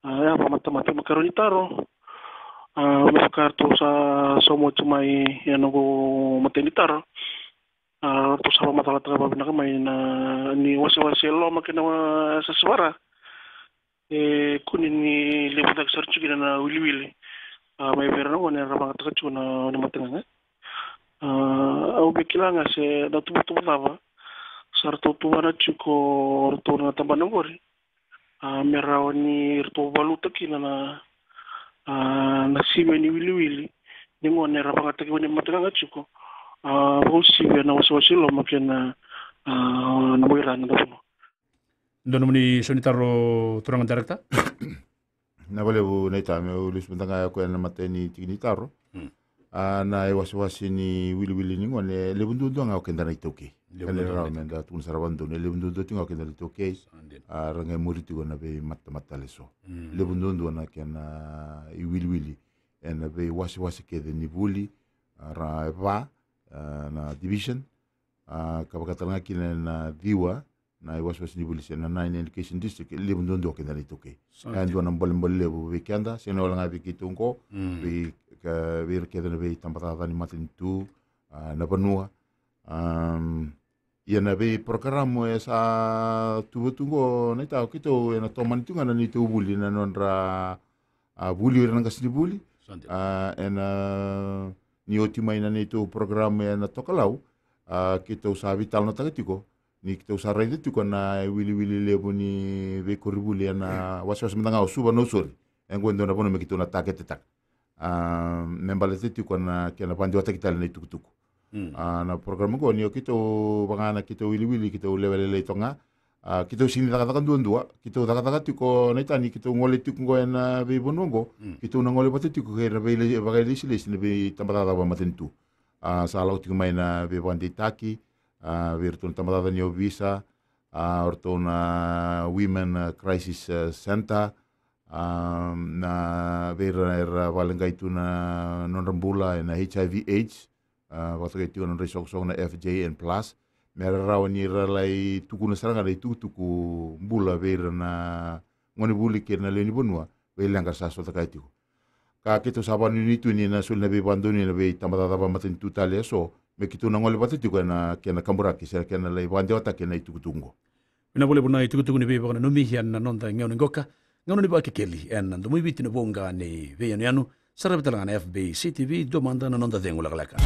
A, ia, vamatamata, me karua ni taro. A, me vaka ratou sa sauma oti mai ena noqu matai ni taro. A, ratou sa vakamacalataka vakavinaka mai na, ni wasewase e loma kei na wa-, sasavara. E kune ni levu cake sara tiko kina na wiliwili, a, mai vei ira na gone era vagataka tiko na, na mataqaqa. A, au via kila ga se na tuvatuva cava sa ratou tuvana tiko o ratou na tabana oqori. A, me rawa ni ratou valuta kina na, a, na sivi ni wiliwili ni gone era vagataki wai ni mataqaqa tiko. A, vakauasivi ena wasewase e loma kei na, a, na waira na vanua. Dua nomuni sau ni taro, turaga director? Na vakalevu na ita, meu lesu mada ga o koya na matai ni tiki ni taro. Mm. A, na iwasewase ni wiliwili ni gone, e levu duadua ga o keda na iTaukei. Levu duadua ga. Kena rawa meda tukuna sara vakadodonu, e levu duadua tiko ga o keda na iTaukei. Sa dina. A, ra qai muri tiko na veimatatamata tale eso. Mm. Levu duadua na kena iwiliwili ena veiwasewase kece ni vuli, a, ra e va, a, na division, a, ka vaka tale ga kina na ciwa na iwasewase ni vuli se na nine education district, e levu duadua o keda na iTaukei. Sa dina. E dua na bolebole levu vei keda, sega ni wale ga vei keitou qo, mm, vei, ka, vei ira kece na veitabacakacaka ni matanitu, a, na vanua. Am, ia na veiporokaramu e sa tuva tu qo na ita, o keitou ena tomani tu ga na neitou vuli na nodra, a, vuli o ira na qasenivuli. Sa dina. A, ena, ni oti mai na neitou porokaramu ena tokalau, a, keitou sa veitalanoataka tiko, ni keitou sa raica tiko na iwiliwili levu ni veikoronivuli ena wasewase mada ga o Suva, Nausori. E qo e dua na vanua me keitou na taketetaka. A, me baleta tiko na kena vakadewataki tale na itukutuku. Mm. A, na program qo ni o keitou vaka na keitou wiliwili, keitou lewe lailai toka ga. A, keitou sega ni cakacaka duadua, keitou cakacaka tiko na ita ni keitou gole tiko qo ena veivanua qo. Mm. Keitou na gole vata tiko kei na vei, vakailesilesi na veitabacakacaka vakamatanitu. A, sa lako tiko mai na veivakadeitaki, a, vei iratou na tabacakacaka ni ovisa, a, o iratou na Women, a, Crisis, a, Center, a, na vei ira era vakaleqai tu na nodra bula ena H I V AIDS, a, vakatokai tiko na nodra isoqosoqo na F J N plus, me ra rawa ni ra lai tukuna sara ga na itukutuku bula vei ira na gonevuli kei na lewe ni vanua, vei leqa sa sota kaya tiko. Ka keitou sa vakanuinui tu ni na soli na veivakadonui na veitabacakacaka vakamatanitu tale eso, me keitou na gole vata tiko ena kena kaburaki se kena lai vakadewataki na itukutuku qo. Vinaka vakalevu na itukutuku ni veivakananumi ena noda gauna qoka, gauna ni Vakekeli ena Domoiviti na Voqa ni Veiyanuyanu. Saravi tale ga na F B C T V, dua mada na noda cegu lekaleka.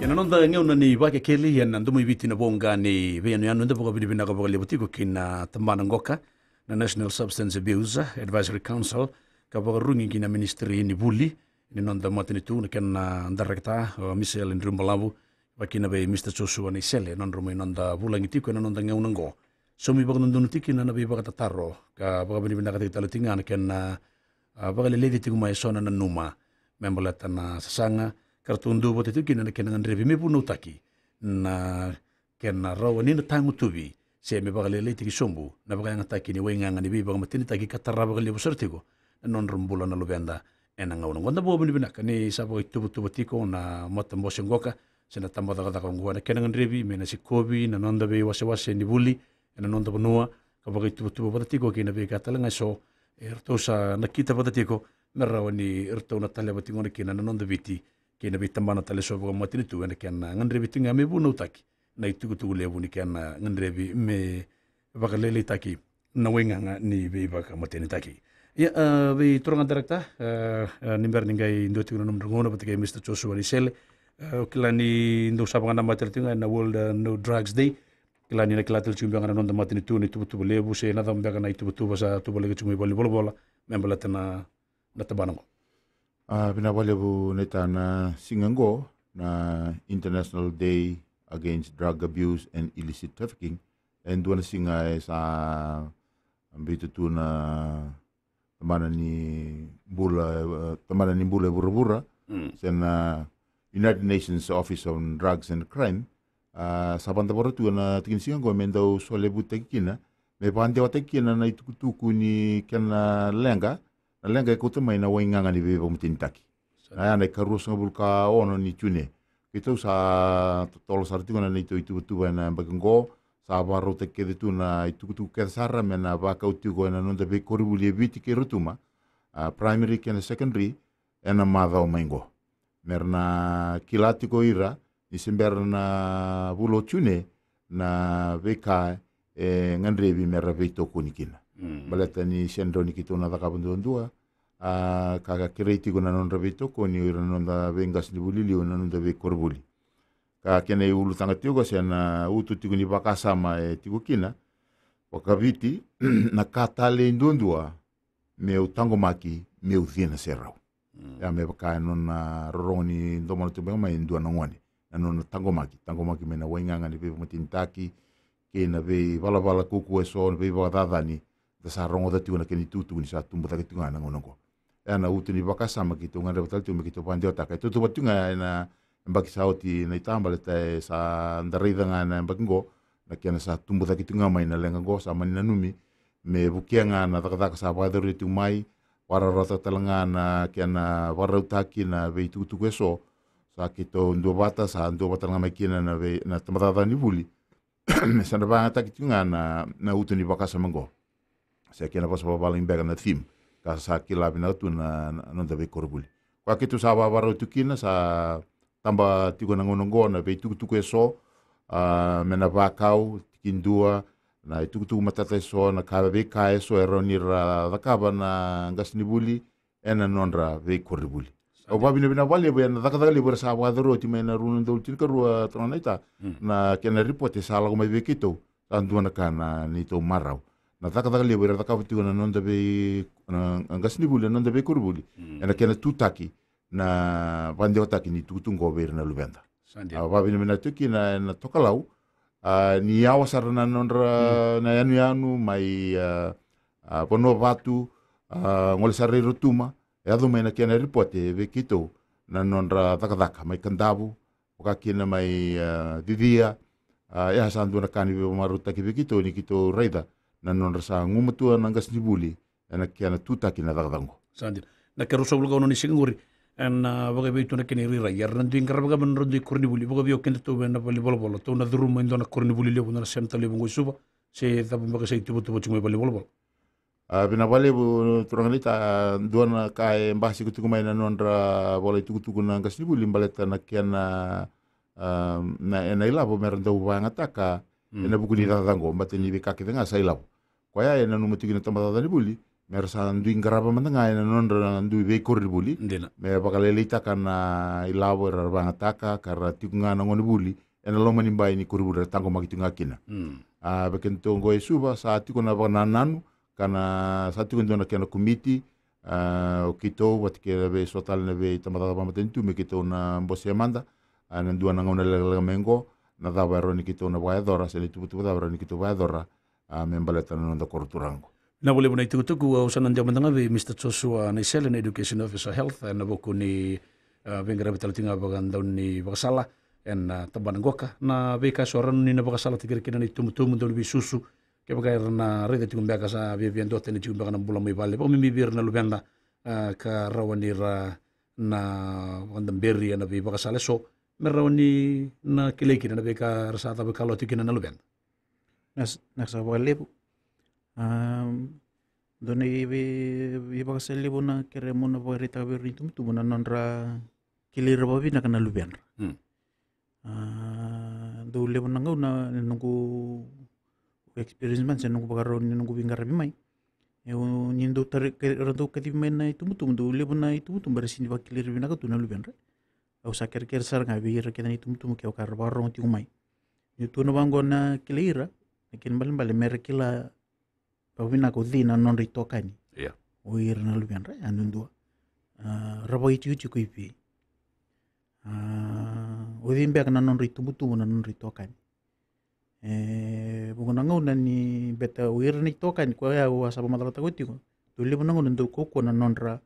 Ena noda gauna ni Vakekeli ena Domoiviti na Voqa ni Veiyanuyanu, eda vakavinavinaka vakalevu tiko ki na tabana qoka, na National Substance Abuse Advisory Council, ka vakarurugi ki na Ministry ni Vuli ni noda matanitu, na kena dareketa o Michelle Drewbalavu, vakakina vei Mister Joshua Naisele, nodra mai noda vulagi tiko ena noda gauna qo. Saumi vakadodonu tiko kina na veivakatataro, ka vakavinavinakataki tale tiko ga na kena, a, vakaleleci tiko mai eso na nanuma me baleta na sasaga ka ratou duavata tiko kina na kena gadrevi me vunautaki na kena rawa ni na tagutuvi se me vakalailaitaki sobu na vakayagataki ni waigaga ni veivakamatenitaki ka tara vakalevu sara tiko na nodra bula na luveda ena gauna qo. Da vakavinavinaka ni sa vakaituvatuva tiko na matabose qoka se na tabacakacaka oqo ena kena gadrevi me na sikovi na noda veiwasewase ni vuli ena noda vanua, ka vakaituvatuva vata tiko kei na veika tale ga eso e ratou sa nakita vata tiko me rawa ni ratou na taleva tiko gona kina na noda Viti kei na veitabana tale eso vakamatanitu ena kena gadrevi tiko ga me vunautaki na itukutuku levu ni kena gadrevi me vakalailaitaki na waigaga ni veivakamatenitaki. Ia, a, vei turaga darakta, a, a, ni bera ni qai dua tiko na nomudrau gauna vata kei Mr Joshua Naisele, a, o kila ni dou sa vakanamata tale tiko ga na World, a, No Drugs Day. Kila ni na kila tale tiko beka ga na noda matanitu na ituvatuva levu se na cava beka na ituvatuva sa tuvalaki tiko mai valenivolavola me baleta na, na tabana oqo. A, vinaka vakalevu Naita. Na siga oqo na International Day Against Drug Abuse and Illicit Trafficking e dua na siga e sa biuta tu na tabana ni bula, e, tabana ni bula e vuravura, se na United Nations Office on Drugs and Crime. A, sa vakadavora tu ena tiki ni siga oqo me dau solevutaki kina, me vakadewataki kina na itukutuku ni kena leqa, na leqa e kauta mai na waigaga ni veivakamatenitaki. Na ya na ikaruasagavulu ka ono ni June. Keitou sa totolo sara tiko na neitou ituvatuva ena yabaki oqo, sa vakarautaki kece tu na itukutuku kece sara me na vakau tiko ena noda veikoronivuli e Viti kei Rotuma, a, primary kei na secondary, ena macawa mai oqo. Me ra na kila tiko ira ni se bera na vula o June na veika e gadrevi me ra veitokoni kina. Baleta ni sega ni keitou na cakava duadua, a, ka, ka kerei tiko na nodra veitokoni o ira na noda veiqasenivuli liu ena noda veikoronivuli. Ka kena iulutaga tiko se na uto tiko ni vakasama e tiko kina vakaViti, na ka talei duadua meu taqomaki meu cina serau. Ia me vaka e nona rorogo ni domona tu beka mai e dua na gone, na nona taqomaki, taqomaki mai na waigaga ni veivakamatenitaki kei na veivalavala kaukaua eso, na veivakacacani da sa rogoca tiko na kena itukutuku ni sa tubu cake tiko ga na gauna oqo. Ia na uto ni vakasama keitou gadreva tale tiko me keitou vakadewataka, e tautauvata tiko ga ena yabaki sa oti Naita, baleta e sa da raica ga ena yabaki oqo na kena sa tubu cake tiko ga mai na leqa oqo, sa mani nanumi me vukea ga na cakacaka sa vakayacoria tiko mai, vakarautaka tale ga na kena vakarautaki na veitukutuku eso. Sa keitou duavata, sa duavata tale ga mai kina na vei, na tabacakacaka ni vuli me sa na vakayagataki tiko ga na, na uto ni vakasama oqo, se kena vosa vakavalagi beka na theme, ka sa kila vinaka tu na, na noda veikoronivuli. Koya keitou sa vakarau tu kina, sa taba tiko na gauna oqo na veitukutuku eso, a, me na vakau, tikidua, na itukutuku matata eso, na ka, veika eso e rawa ni ra cakava na qasenivuli ena nodra veikoronivuli. Au vakavinavinaka vakalevu ena cakacaka levu era sa vakayacora oti mai na rua na udolu tinikarua, turaga Naita, na kena ripote sa lako mai vei keitou. Sa dua na ka na neitou marau, na cakacaka levu era cakava tiko na noda vei, na qasenivuli, na noda veikoronivuli, ena kena tutaki na vakadewataki ni tukutuku oqo vei ira na luveda. Sa dina. A, vakavinavinaka tiko kina ena tokalau, a, ni yawa sara na nodra, na yanuyanu mai, a, a, Vanuavatu, a, gole sara i Rotuma, e yaco mai na kena ripote vei keitou na nodra cakacaka mai Kadavu, vaka kina mai, a, Cicia. A, ia sa dua na ka ni veivakamarautaki vei keitou ni keitou raica na nodra sa gumatua na qasenivuli ena kena tutaki na cakacaka oqo. Sa dina. Na ikaruasagavulu ka ono ni siga oqori, ena, a, vakaevei tu na kena irairai, era na dui qarava ga mai na nodra dui koronivuli, vakavei o kedatou ena valenivolavola, tou na curuma e dua na koronivuli levu na sema tale levu oqo i Suva, se cava beka sa ituvatuva tiko mai valenivolavola? A, vinaka vakalevu turaga Naita. A, dua na ka e basika tiko mai na nodra vola itukutuku na qasenivuli baleta na kena, a, na, ena ilavo me ra dau vakayagataka ena vuku ni cakacaka oqo, baleta ni veika kece ga sa ilavo. Koya e nanuma tiko na tabacakacaka ni vuli me ra sa dui qarava mada ga ena nodra dui veikoronivuli, me vakalailaitaka na ilavo era vakayagataka ka ra tiko ga na gonevuli ena loma ni bai ni koronivuli era taqomaki tiko ga kina. A, vei kedatou oqo e Suva sa tiko na vakanananu, ka na sa tiko e dua na kena komiti, a, o keitou vata kei na vei so tale na veitabacakacaka vakamatanitu me keitou na bosea mada, a, ena dua na gauna lekaleka mai oqo, na cava e rawa ni keitou na vakayacora se na ituvatuva cava e rawa ni keitou vakayacora, a, me baleta na noda koro turaga oqo. Vinaka vakalevu na itukutuku. Au sa na dewa mada ga vei Mr Joshua Naisele, na Education Officer Health, ena vuku ni, a, veiqaravi tale tiko ga vakadaunivakasala ena, a, tabana qoka, na veika eso e rawa ni na vakasalataki ira kina na itubutubu, dauniveisusu, kevaka era na raica tiko beka sa viavia duatani tiko beka na bula mai vale, vakabibi vei ira na luveda, a, ka rawa ni ra na vakadaberi ena veivakasala eso, me rawa ni na kilai kina na veika era sa cava kalawa tiko kina na luveda. Na s-, na sa vakalevu. Am, dua na i-, vei-, veivakasala levu na kere mo na vakaraitaka vei ira na itubutubu na nodra kilai ira vakavinaka na luvedra. A, dau levu na gauna na noqu noqu experience mai se noqu vakarau ni noqu veiqaravi mai. E, o, ni dau tare, ke, ra dau kacivi mai na itubutubu, dau levu na itubutubu era sini vakilai ira vinaka tu na luvedra. Au sa kerekere sara ga vei ira kece na itubutubu kevaka ra vakarogo tiko mai. Ni tu na vaqo na kilai ira, na kena ibalebale me ra kila vakavinaka o cei na nodra itokani. Ia. O ira na luvedra, e, yadudua. A, ra vakaitikotiko i vei. A, o cei beka na nodra itubutubu, na nodra itokani. E, vuqa na gauna ni beta o ira na itokani, koya au a sa vakamacalataka tiko. Dau levu na gauna dau kaukaua na nodra,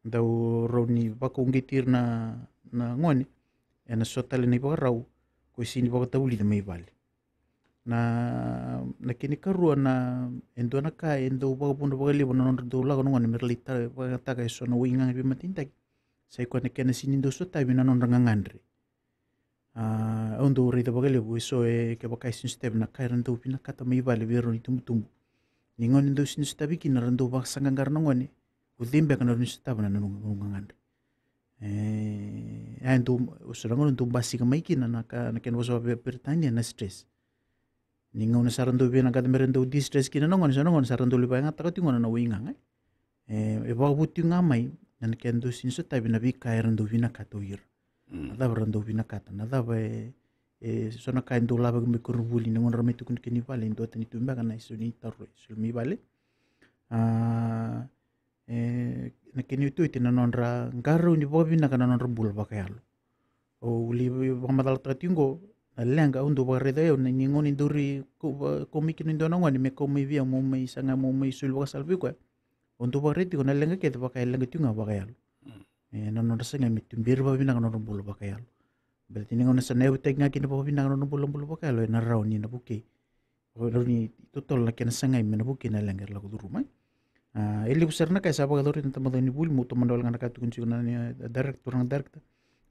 dau rawa ni vakauqeti ira na, na gone ena so tale na ivakarau, ko sini vakatavulici mai vale. Na, na kena ikarua na, e dua na ka e dau vakavuna vakalevu na nodra dau lako na gone me ra lai ta-, vakayagataka e so na waigaga ni veimatanitaki. Sa i koya na kena sini dau sotavi na nodra gagadre. A, au dau raica vakalevu e so, e, kevaka e sini sotavi na ka era dau vinakata mai vale vei rau na itubutubu. Ni gauna e dau sini sotavi kina ra dau vakasaqaqara na gone, o cei beka na rawa ni sotava na noqu, noqu gagadre. E, a, e dau, so na gauna dau basika mai kina na ka, na kena vosa vakaperitania na stress. Ni gauna sa ra dau vinakata me ra dau distress kina na gone, so na gauna sa ra dau lai vakayagataka tiko gona na waigaga. E, e vakavotu ga mai na kena dau sini sotavi na veika era dau vinakata o ira. Na cava ra dau vinakata, na cava e, e so na ka e dau lavaki mai koronivuli, ni gauna ra mai tukuna kina i vale, e duatani tu beka na iso ni taro e soli mai vale. A, e, na kena iotioti na nodra qarauni vakavinaka na nodra bula vakayalo. Au lai vakamacalataka tiko qo, na leqa au dau vakaraica, au, na ni gauna e dau ri kau, va-, kau mai kina e dua na gone me kau mai vei au, meu mai saga, meu mai soli vakasala vei koya. Au dau vakaraica tiko na leqa kece vaka e leqa tiko ga vakayalo. E, na nodra sagai me tuberi vakavinaka na nodra bula vakayalo. Baleta ni gauna sa na yavutaki ga kina vakavinaka na nodra bula, bula vakayalo, ena rawa ni na vukei. Rawa ni totolo na kena sagai me na vukei na leqa era lako curuma. A, e levu sara na ka e sa vakayacori na tabacakacaka ni vuli, meu tomana wale ga na ka tukuni tiko na, na director, na director.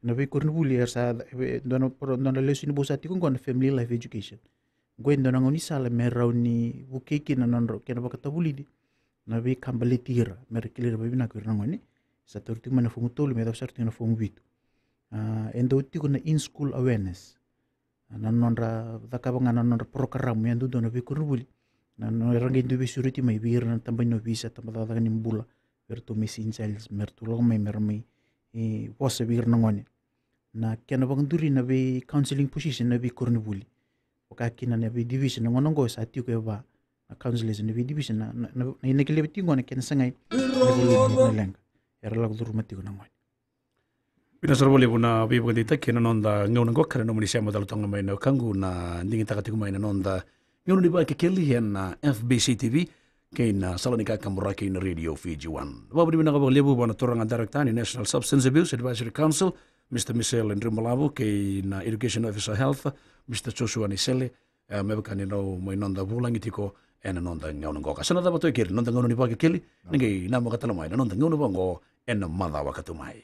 Na veikoronivuli era sa, e, dua na pro-, dua na lesoni bau sa tiko qo na family life education. Qo e dua na gaunisala me rawa ni vukei kina na nodra, kena vakatavulici na veika baleti ira, me ra kila ira vakavinaka ira na gone. Sa tauri tiko mai na fomu tolu, me cava sara tiko na fomu vitu. A, e dau tiko na in-school awareness. Na nodra cakava ga na nodra porokaramu yadudua na veikoronivuli. Na, na era qai dau veisureti mai vei ira na tabana ni ovisa, tabacakacaka ni bula, vei iratou mai Saint Giles, me ratou lako mai, me ra mai, e, vosa vei ira na gone. Na kena vakaduri na vei counseling position na veikoronivuli. Vaka kina na vei division, na gauna qo sa tiko e va na counselors na vei division, na, na, na, na inaki levu tiko na kena sagai na vuli na leqa era lako curuma tiko na gone. Vinaka sara vakalevu na veivakadeitaki ena noda gauna qo, ka na nomuni sema tale toka mai na wekaqu, na digitaka tiko mai na noda gauna ni Vakekeli ena F B C T V kei na sala ni kakaburaki na Radio Fiji One. Vakavinavinaka vakalevu vua na turaga director ni National Substance Abuse Advisory Council, Mister Michel Dribalavu, kei na Education Officer Health, Mister Joshua Nisele, e, me vaka ni rau mai noda vulagi tiko ena noda gauna qoka. Sa na cava toka keri na noda gauna ni Vakekeli, ni qai namaka tale mai na noda gauna vaqo ena macawa ka tu mai.